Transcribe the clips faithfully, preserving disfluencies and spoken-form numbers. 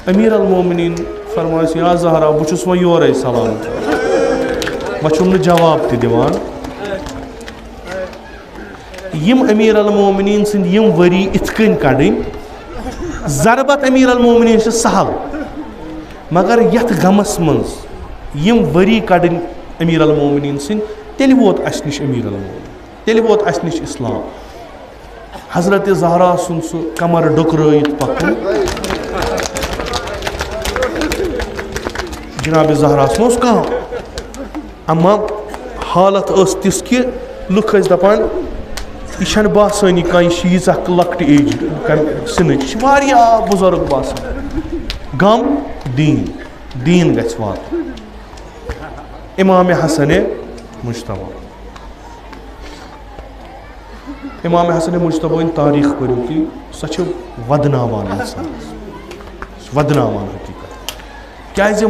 امیر المومنین فرمایس، یا زہرا، بہٕ چھُس وۄنۍ یورے سلام کران، وۄنۍ چھُم نہٕ جواب تہِ دِوان۔ یِم امیر المومنین سٕنٛدۍ یِم ؤری اِتھ کٔنۍ کڑٕنۍ، ضربت امیر المومنین چھِ سہل، مگر یتھ غمس منٛز یِم ؤری کڑٕنۍ امیر المومنین سٕنٛدۍ، تیٚلہِ ووت اسہِ نِش امیر المومنین، تیٚلہِ ووت اسہِ نِش اسلام۔ حضرت زہرا سُنٛد سُہ کمر ڈُکرٲیِتھ پکُن۔ جناب زہراہس ما اوس کانٛہہ، اما حالت ٲس تِژھ کہِ لُکھ ٲسۍ دپان، یہِ چھنہٕ باسٲنی کانٛہہ، یہِ چھِ ییٖژاہ لۄکٹہِ ایج سِنٕچ، یہِ چھِ واریاہ بُزرگ باسان۔ غم دیٖن، دیٖن گژھِ واتُن۔ امام حسن مجتبیٰ۔ امام حسن مجتبیٰ ہٕنٛز تاریخ پٔرِو تُہۍ، سۄ چھِ ودناوان انسانس، سۄ چھِ ودناوان حقیقت۔ کیازِ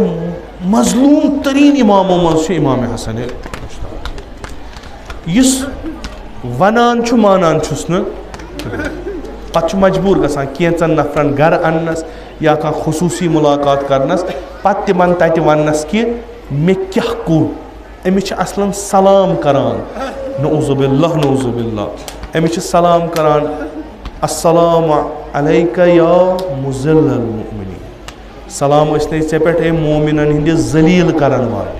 مظلوم ترین امامو منٛز چھُ امام حسن مجتبیٰ۔ یُس ونان چھُ، مانان چھُس نہٕ، پتہٕ چھُ مجبوٗر گژھان کینٛژن نفرن گرٕ اننس یا کانٛہہ خصوٗصی ملاقات کرنس، پتہٕ تِمن تتہِ وننس کہِ مےٚ کیٛاہ کوٚر۔ أمِس چھِ اصلاً سلام کران، نعوذ باللہ، نعوذ باللہ۔ أمِس چھِ سلام کران، السلام علیک یا مذل المؤمنین۔ سلام ٲسۍ نے ژےٚ پٮ۪ٹھ، اے مومنن ہٕنٛدِ ذلیل کرن وٲلۍ۔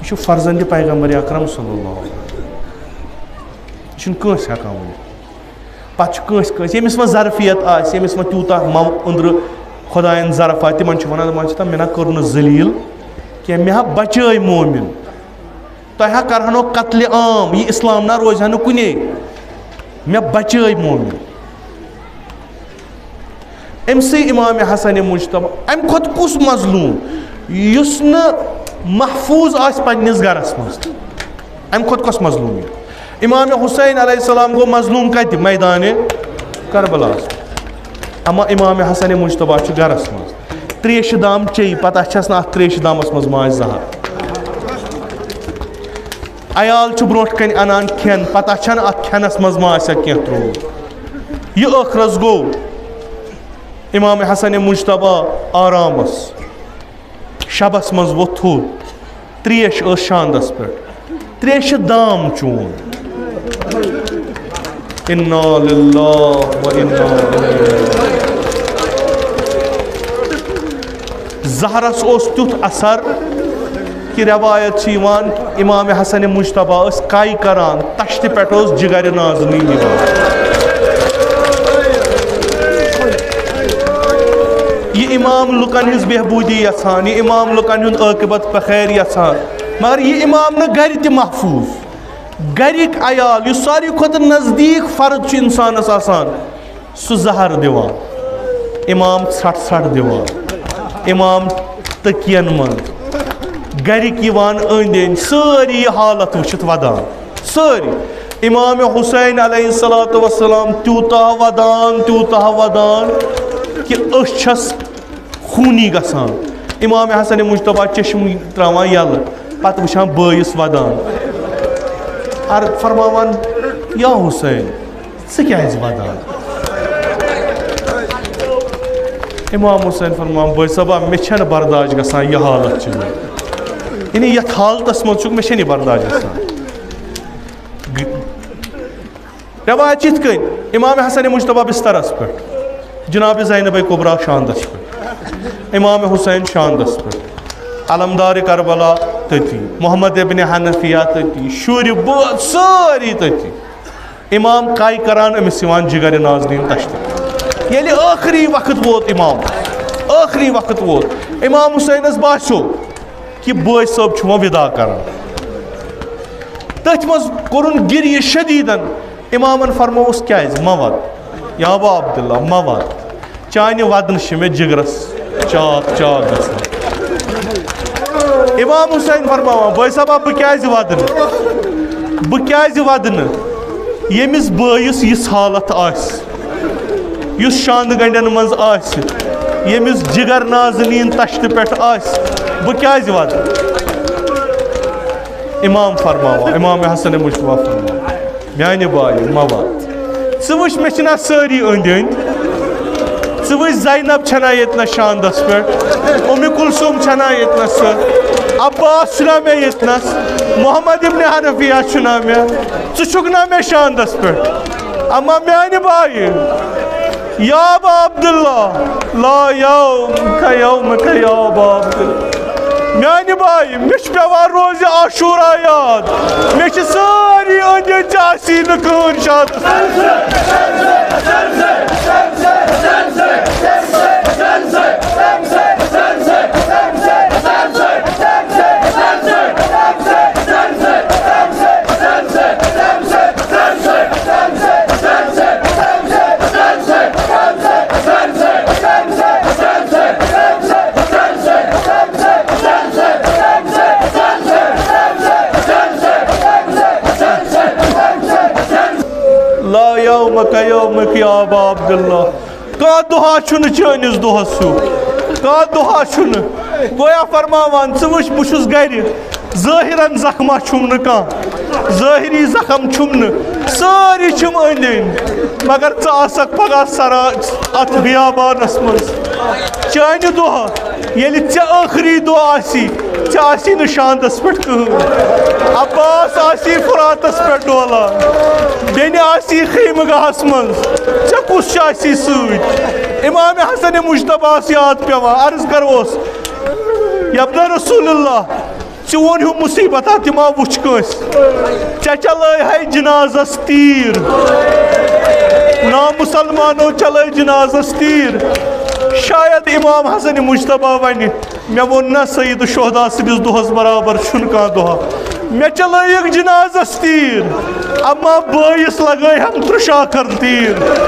یہِ چھُ فرزند پیغمبر اکرم صلی اللہ علیہ وسلم۔ یہِ چھُنہٕ کٲنٛسہِ ہٮ۪کان ؤنِتھ۔ پتہٕ چھُ کٲنٛسہِ کٲنٛسہِ، ییٚمِس منٛز ظرفیت آسہِ، ییٚمِس منٛز تیوٗتاہ مو-، أنٛدرٕ خۄدایَن ظرف آسہِ، تِمن چھِ وَنان، دَپان چھِ، "تَم مےٚ نا کوٚر نہٕ ذلیٖل کینٛہہ، مےٚ ہا بچٲے مومِن، تۄہہِ ہا کَرٕہنو قتلِ عام، یہِ اِسلام نا روزِ ہا نہٕ کُنے، مےٚ بچٲے مومِن۔" أمۍ سٕے امام حسن مجتبیٰ، اَمہِ کھۄتہٕ کُس مظلوم یُس نہٕ محفوٗظ آسہِ پنٛنِس گَرَس منٛز؟ اَمہِ کھۄتہٕ کۄس مظلوٗمی؟ امام حسین علیہ السلام گوٚو مظلوٗم کَتہِ؟ میدانِ کربلاہَس منٛز۔ اما امام حسن مجتبیٰ چھُ گَرَس منٛز۔ ترٛیشہِ دام چیٚیہِ، پتہ چھَس نہٕ اَتھ ترٛیشہِ دامَس منٛز ما آسہِ زہر۔ عیال چھُ برونٛٹھ کَنہِ اَنان کھٮ۪ن، پتہ چھَنہٕ اَتھ کھٮ۪نَس منٛز ما آسہِ کینٛہہ ترٛوومُت۔ یہِ ٲخرَس گوٚو۔ امام حسن مجتبیٰ آرامَس۔ شبس منٛز ووٚتھ تھوٚد، ترٛیش ٲس شاندس پٮ۪ٹھ، ترٛیشہِ دام چون۔ انا للہ و انا الیہ راجعون۔ زہرس اوس تیُتھ اثر کہِ روایت چھِ یِوان، امام حسن مجتبیٰ ٲسۍ کَے کران، تشتہِ پٮ۪ٹھ اوس جگر نازنیٖن یِوان۔ یہِ امام لُکن ہٕنٛز بہبوٗدی یژھان، یہِ امام لُکن ہُنٛد عٲقبت بخیر یژھان، مگر یہِ امام نہٕ گرِ تہِ محفوٗظ۔ گرِکۍ عیال، یُس ساروی کھۄتہٕ نزدیٖک فرد چھُ انسانس آسان، سُہ زہر دِوان، امام ژھٹھ ژھٹھ دِوان، امام تٔکین منٛز، گرِکۍ یِوان أنٛدۍ أنٛدۍ، سٲری یہِ حالت وٕچھِتھ ودان۔ سٲری۔ امام حسین علیہ الصلوۃ والسلام تیوٗتاہ ودان، تیوٗتاہ ودان کہِ أچھ چھس خوٗنی گژھان۔ امام حسن مجتبیٰ چشم تراوان یلہٕ، پتہٕ وٕچھان بٲیِس ودان۔ عرض فرماوان، یا حسین، ژٕ کیازِ ودان؟ امام حسین فرماوان، بٲے صٲبا، مےٚ چھنہٕ برداش گژھان یہِ حالت چھِ مےٚ۔ یعنی یتھ حالتس منٛز چھُکھ، مےٚ چھنہٕ یہِ برداش گژھان۔ گ-، رٮ۪وایت چھِ یِتھ کٔنۍ، امام حسن مجتبیٰ بسترس پٮ۪ٹھ، جناب زینب کبریٰ شاندس پٮ۪ٹھ، امام حسین شاندس پٮ۪ٹھ، علمدار کربلا تٔتی، محمد ابن حنفیہ تٔتی، شُرۍ بٲژ سٲری تٔتی۔ امام کَے کران، أمِس یِوان جگر نازنیٖن تشتہِ۔ ییٚلہِ ٲخری وقت ووت امام، ٲخری وقت ووت، امام حسینس باسیو کہِ بٲے صٲب چھُ وۄنۍ وِدا کران۔ تٔتھۍ منٛز کوٚرُن گِریہِ شدیٖدن۔ امامن فرمووُس، کیازِ مہ وَد، یا ابا عبداللہ، مہ وَد۔ چانہِ ودنہٕ چھِ مےٚ جگرس چاک چاک گژھان۔ امام حسین فرماوان، بٲے صٲبا، بہٕ کیازِ ودٕ نہٕ؟ بہٕ کیازِ ودٕ نہٕ؟ ییٚمِس بٲیِس یِژھ حالت آسہِ، یُس شاندٕ گنڈٮ۪ن منٛز آسہِ، ییٚمِس جگر نازنیٖن تشتہِ پٮ۪ٹھ آسہِ، بہٕ کیازِ ودٕ؟ امام فرماوان، امام حسن مجتبیٰ فرماوان، میانہِ بایہِ، مہ وَد۔ ژٕ وٕچھ، مےٚ چھِنہ سٲری أنٛدۍ أنٛدۍ۔ ژٕ وٕچھ، زینب چھنا ییٚتنس شاندس پٮ۪ٹھ، ام کلثوم چھنا ییٚتنس، سُہ عباس چھُنا مےٚ ییٚتنس، محمد ابن حنفیہ چھُنا مےٚ، ژٕ چھُکھ نا مےٚ شاندس پٮ۪ٹھ؟ اما میانہِ بایہِ، یا ابا عبداللہ، لا یوم کا یوم کا یا ابا عبداللہ۔ میانہِ بایہِ، مےٚ چھُ پٮ۪وان روزِ عاشورہ یاد۔ مےٚ چھِ سٲری أنٛدۍ أنٛدۍ ژےٚ آسی نہٕ کٕہٕنۍ شاد۔ لا یوم کا یوم کا یا ابا عبداللہ۔ کانٛہہ دۄہا چھُنہٕ چٲنِس دۄہس ہیوٗ۔ کانٛہہ دۄہا چھُنہٕ۔ گویا فرماوان، ژٕ وٕچھ، بہٕ چھُس گرِ۔ ظٲہِرن زخمہ چھُم نہٕ کانٛہہ، ظٲہِری زخم چھُم نہٕ، سٲری چھِم أنٛدۍ أنٛدۍ، مگر ژٕ آسکھ پگاہ سرا اتھ بیابانس منٛز۔ چانہِ دۄہ، ییٚلہِ ژےٚ ٲخری دۄہ آسی، ژےٚ آسی نہٕ شاندس پٮ۪ٹھ کٕہٕنۍ۔ عباس آسی فراتس پٮ۪ٹھ ڈولان، بیٚنہِ آسی خیمہٕ گاہس منٛز، ژےٚ کُس چھُ آسی سۭتۍ؟ امام حسن مجتبیٰ ہس یاد پٮ۪وان، عرض کرٕ اوس، یبن رسول اللہ، چون ہیوٗ مصیبت ہا تہِ ما وُچھ کٲنٛسہِ۔ ژےٚ چلٲے ہے جنازس تیٖر، نامسلمانو چلٲے جنازس تیٖر۔ شاید امام حسن مجتبیٰ ونہِ، مےٚ ووٚن نا سید الشہداء سٕنٛدِس دۄہس برابر چھُنہٕ کانٛہہ دۄہا۔ مےٚ چلٲیِکھ جنازس تیٖر، اما بٲیِس لگٲے ہم ترٛشاکر تیٖر۔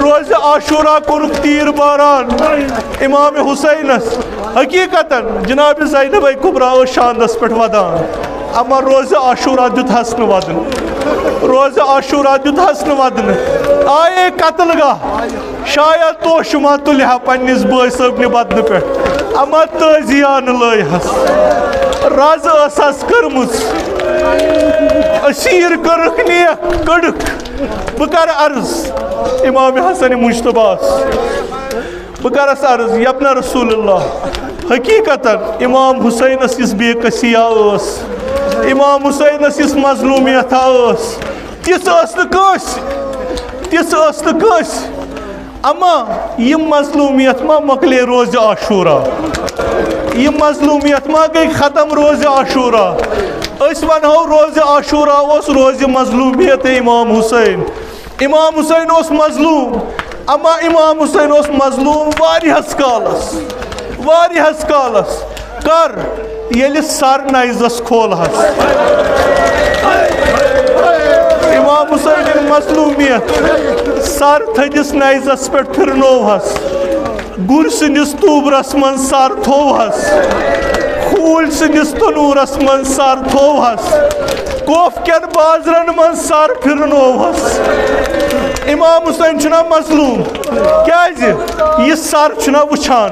روزِ عاشورہ کوٚرُکھ تیٖر باران امام حسینس۔ حقیقتاً جناب زینب کبریٰ ٲس شاندس پٮ۪ٹھ ودان، اما روزِ عاشورہ دیُت ہس نہٕ ودنہٕ، روزِ عاشورہ دیُت ہس نہٕ ودنہٕ۔ آیے قتل گاہ، شاید توشہٕ ما تُلہِ ہا پننِس بٲے صٲبنہِ بدنہٕ پٮ۪ٹھ، اما تٲزیانہٕ لٲے ہس۔ رز ٲس ہس کٔرمٕژ، اسیٖر کٔرٕکھ نیک، کٔڑٕکھ۔ بہٕ کرٕ عرض امام حسن مجتبیٰ ہس، بہٕ کرس عرض، یبن رسول اللہ، حقیقتاً امام حسینس یُس بے کسی ٲس، امام حسینس یُس مظلومیت ٲس، تِژھ ٲس نہٕ کٲنٛسہِ، تِژھ ٲس نہٕ کٲنٛسہِ۔ اما یہِ مظلومیت ما مۄکلے روزِ عاشورہ؟ یہِ مظلومیت ما گٔے ختم روزِ عاشورہ؟ أسۍ ونہو روزِ عاشورہ اوس روزِ مظلومیت امام حسین۔ امام حسین اوس مظلوم، اما امام حسین اوس مظلوم واریاہس کالس، واریاہس کالس۔ کر؟ ییٚلہِ سر نیزس کھولہس۔ امام حسینن مظلومیت، سر تھٔدِس نیزس پٮ۪ٹھ پھرنووہس۔ گُرۍ سٕنٛدِس توٗبرس منٛز سر تھووہس، خوٗلۍ سٕنٛدِس تنوٗرس منٛز سر تھووہس، کوف کٮ۪ن بازرن منٛز سر پھرنووہس۔ امام حسین چھُنہ مظلوم؟ کیازِ؟ یہِ سر چھُنہ وٕچھان۔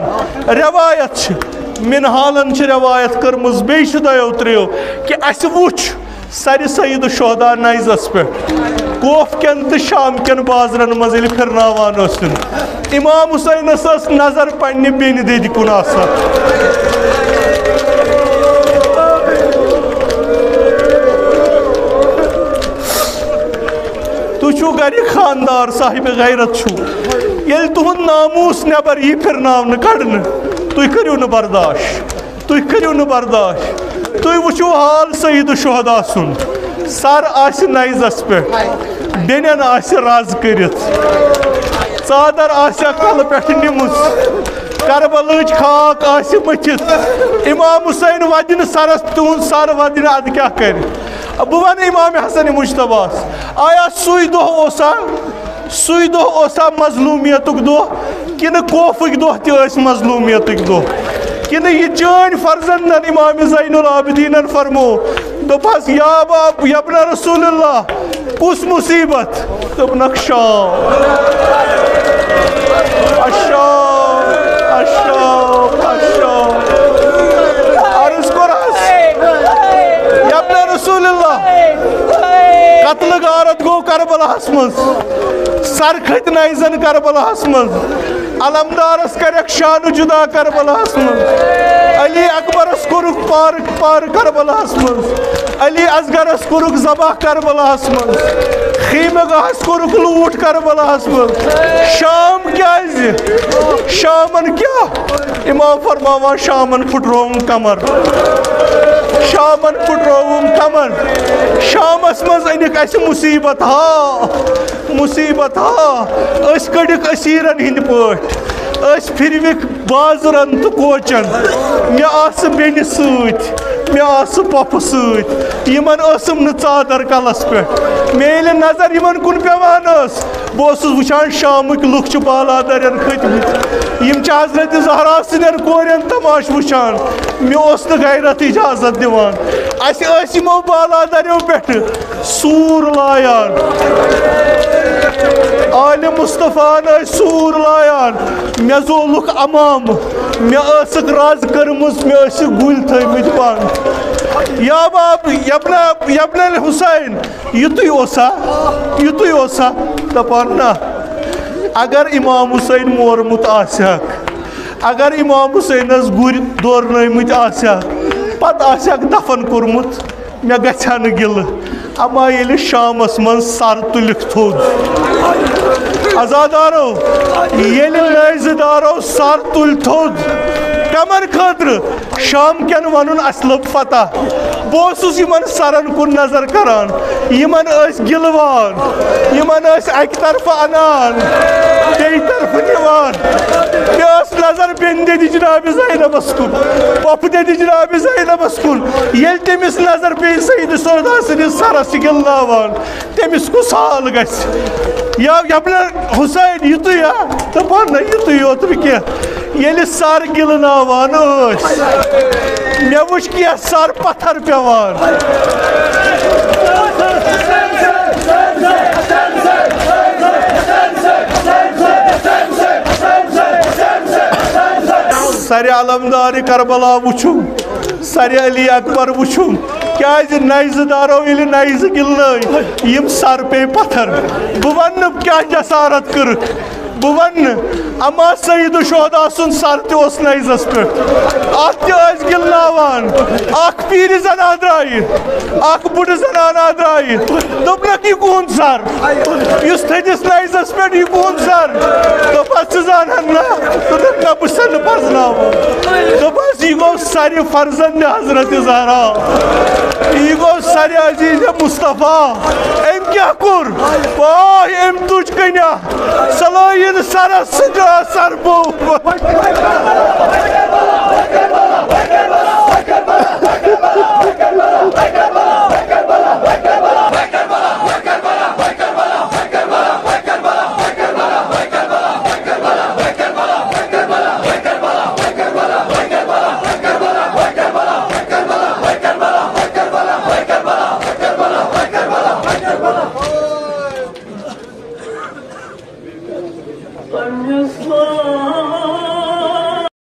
روایت چھِ، منہالن چھِ روایت کٔرمٕژ، بیٚیہِ چھِ دۄیو ترٛیو، کہِ اسہِ وٕچھ سرِ سید الشہداء نیزس پٮ۪ٹھ کوف کٮ۪ن تہٕ شام کٮ۪ن بازرن منٛز ییٚلہِ پھرناوان ٲسِن۔ امام حسینس ٲس نظر پننہِ بیٚنہِ دٮ۪دِ کُن آسان۔ تُہۍ چھِو گرِ خاندار، صاحب غیرت چھِو۔ ییٚلہِ تُہُنٛد ناموٗس نٮ۪بر یی پھرناونہٕ کڑنہٕ، تُہۍ کٔرِو نہٕ برداش۔ تُہۍ کٔرِو نہٕ برداش۔ تُہۍ وٕچھِو حال سید الشہداء سُنٛد۔ سر آسہِ نیزس پٮ۪ٹھ، بیٚنٮ۪ن آسہِ رز کٔرِتھ، ژادر آسہِ کلہٕ پٮ۪ٹھ نِمٕژ، کربلٕچ خاک آسہِ مٔتھِتھ۔ امام حسین ودِ نہٕ سرس، تُہُنٛد سر ودِ نہٕ، ادٕ کیٛاہ کرِ؟ بہٕ ونہٕ امام حسن مجتبیٰ ہس، آیا سُے دۄہ اوسا؟ سُے دۄہ اوسا مظلومیتُک دۄہ، کِنہٕ کوفٕکۍ دۄہ تہِ ٲسۍ مظلومیتٕکۍ دۄہ؟ کِنہٕ یہِ چٲنۍ فرزندن امام زین العابدینن فرمو، دوٚپہس، یا باب، یبن رسول اللہ، کُس مصیبت؟ دوٚپنکھ، شام۔ الشام، الشام، الشام۔ عرض کوٚرہس، یبن رسول اللہ، قتل غارت گوٚو کربلاہس منٛز۔ سر کھٔتۍ نیزن کربلاہس منٛز۔ علمدارس کریکھ شانہٕ جدا کربلاہس منٛز۔ علی اکبرس کوٚرُکھ پارٕ پارٕ کربلاہس منٛز۔ علی اصغرس کوٚرُکھ ذبح کربلاہس منٛز۔ خیمہ گاہس کوٚرُکھ لوٗٹھ کربلاہس منٛز۔ شام کیازِ؟ شامن کیٛاہ؟ امام فرماوان، شامن پھُٹرووُم کمر۔ شامن پھُٹرووُم کمر۔ شامس منٛز أنِکھ اسہِ مصیبت ہا، مصیبت ہا۔ أسۍ کٔڑِکھ اسیرن ہٕنٛدۍ پٲٹھۍ۔ أسۍ پھِروِکھ بازرن تہٕ کوچن۔ مےٚ آسہٕ بیٚنہِ سۭتۍ، مےٚ آسہٕ پۄپھٕ سۭتۍ۔ یِمن ٲسٕم نہٕ ژادر کلس پٮ۪ٹھ۔ مےٚ ییٚلہِ نظر یِمن کُن پٮ۪وان ٲس، بہٕ اوسُس وٕچھان شامٕکۍ لُکھ چھِ بالادرٮ۪ن کھٔتۍ مٕتۍ۔ یِم چھِ حضرت زہرا سٕنٛدٮ۪ن کورٮ۪ن تماشہٕ وٕچھان۔ مےٚ اوس نہٕ غیرت اجازت دِوان۔ اسہِ ٲسۍ یِمو بالادریو پٮ۪ٹھٕ سوٗر لایان۔ آلِ مصطفیٰ ہن ٲسۍ سوٗر لایان۔ مےٚ زولُکھ عمامہٕ۔ مےٚ ٲسٕکھ رز کٔرمٕژ، مےٚ ٲسِکھ گُلۍ تھٲومٕتۍ بنٛد۔ یا باب، یبنہ، یبنہ الحسین، یُتُے اوسا؟ یُتُے اوسا؟ دپان نہ۔ اگر امام حسین مورمُت آسہِ ہاکھ، اگر امام حسینس گُرۍ دورنٲومٕتۍ آسہِ ہاکھ، پتہٕ آسہِ ہاکھ دفن کوٚرمُت، مےٚ گژھِ ہا نہٕ گِلہٕ۔ اما ییٚلہِ شامس منٛز سر تُلِکھ تھوٚد، عزادارو، ییٚلہِ نیزٕ دارو سر تُلۍ تھوٚد، کمن خٲطرٕ؟ شام کٮ۪ن ونُن اسہِ لوٚب فتح۔ بہٕ اوسُس یِمن سرن کُن نظر کران، یِمن ٲسۍ گِلوان، یِمن ٲسۍ اکہِ طرفہٕ انان، بیٚیہِ طرفہٕ نِوان۔ مےٚ ٲس نظر بیٚنہِ دِدِ جناب زینبس کُن، پۄپھٕ دِدِ جناب زینبس کُن۔ ییٚلہِ تٔمِس نظر پیٚیہِ سید سودا سٕنٛدِس سرس چھِ گِلناوان، تٔمِس کُس حال گژھِ؟ یا یبنہ حسین، یِتُے ہا؟ دپان نہ، یِتُے یوت نہٕ کینٛہہ۔ ییٚلہِ سر گِلناوان ٲسۍ، مےٚ وٕچھ کینٛہہ سر پتھر پٮ۪وان۔ سرِ علمدارِ کربلا وٕچھُم، سرِ علی اکبر وٕچھُم، کیازِ نیزٕ دارو ییٚلہِ نیزٕ گِلنٲے، یِم سر پیٚیہِ پتھر۔ بہٕ ونہٕ نہٕ کیٛاہ جسارت کٔرٕکھ، بہٕ ونہٕ نہٕ، اما سید الشہداء سُنٛد سر تہِ اوس نیزس پٮ۪ٹھ۔ اتھ تہِ ٲسۍ گِلناوان۔ اکھ پیٖرِ زنان درٛایہِ، اکھ بُڈٕ زنانہ درٛایہِ۔ دوٚپنکھ، "یہِ کُہُنٛد سر؟ یُس تھٔدِس نیزس پٮ۪ٹھ، یہِ کُہُنٛد سر؟" دوٚپہس، "ژٕ زانہن نا؟" دوٚپُکھ، "نہ، بہٕ چھُسے نہٕ پرزناوان۔" دوٚپہس، "یہِ گوٚو سرِ فرزند حضرت زہرا، یہِ گوٚو سرِ عزیز مصطفیٰ۔ أمۍ کیٛاہ کوٚر؟ واے، أمۍ تُج کنیا۔ صلٲحین سرس سۭتۍ آ سر بوٗ۔"